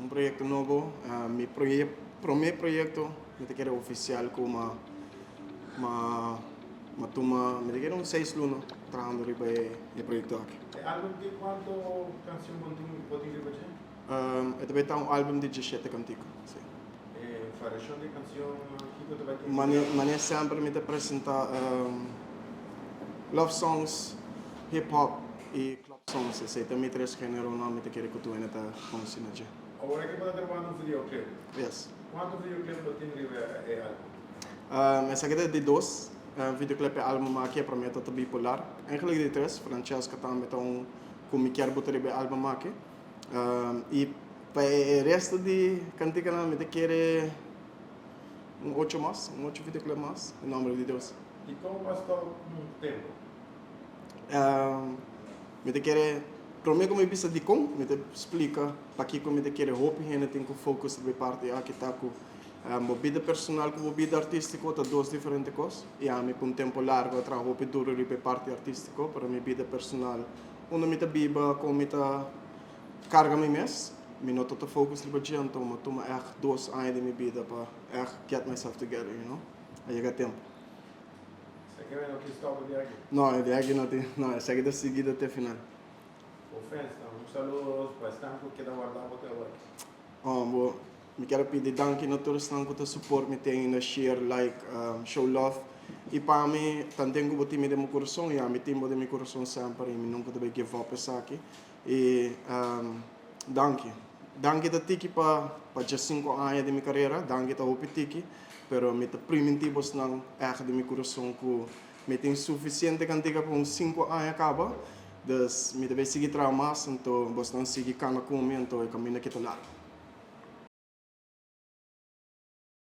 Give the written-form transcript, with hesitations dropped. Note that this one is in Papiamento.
Un proyecto nobo. Mi prome proyecto mi ta kere oficial cu m'a m'a m'a tuma mi ta kere un seis luna trahando riba e proyecto aki. E album di cuanto cancion bo tin bo tin riba dje? E ta bay ta un album di diesshete cantico, si. E variacion di cancion kico ta bay tin? Mane semper mi ta presenta love songs, hip hop y club songs. Esey ta mi tres generonan mi ta kere cu tur hende ta conoci na dje. Awor aki bo ta trabahando un videoclip. Yes. Cuanto videoclip bo tin riba e album? Esaki ta e di dos videoclip e album aki, e prome ta ta Bipolar. Eigenlijk di tres, Francesca tambe ta un cu mi kier buta riba e album aki. Y pa e resto di canticanan mi ta kere un ocho mas, un ocho videoclip mas, den nomber di Dios. Y con bo a stop un tempo? Mi ta kere, prome ku mi bisa dikon, mi ta splika pakiko mi ta kere hopi hende tin ku focus riba e parti aki ta ku bo bida personal ku bo bida artistiko ta dos diferente kos. I ami pa un tempu largu a traha hopi duru riba e parti artistiko, pero mi bida personal, unda mi ta biba, kon mi ta karga mi mes, mi no ta ta focus riba dje, anto mi a tuma ègt dos aña di mi bida pa ègt get myself together, you know. A yega tempu. Esaki no tin stop e biaha aki? No, e biaha aki no tin. No, esaki ta siguido te final. Bo fans-nan, un saludo pa esnan ku keda warda bo te awor. Oh, bo, mi kier a pidi danki na tur esnan ku ta support mi te ainda, share, like, show love. I pa mi, tanten ku bo tin mi den bo kurason, ya, mi tin bo den mi kurason semper i mi nunka ta bai give up esaki. I danki. Danki ta tiki pa pa djesinku aña di mi karera, danki ta hopi tiki, pero mi ta primintí bosnan ègt di mi kurason ku mi tin sufisiente kantika pa un sinku aña kaba, dus mi ta bai sigui traha mas, anto bosnan sigui kana ku mi, anto e kaminda ki ta largu.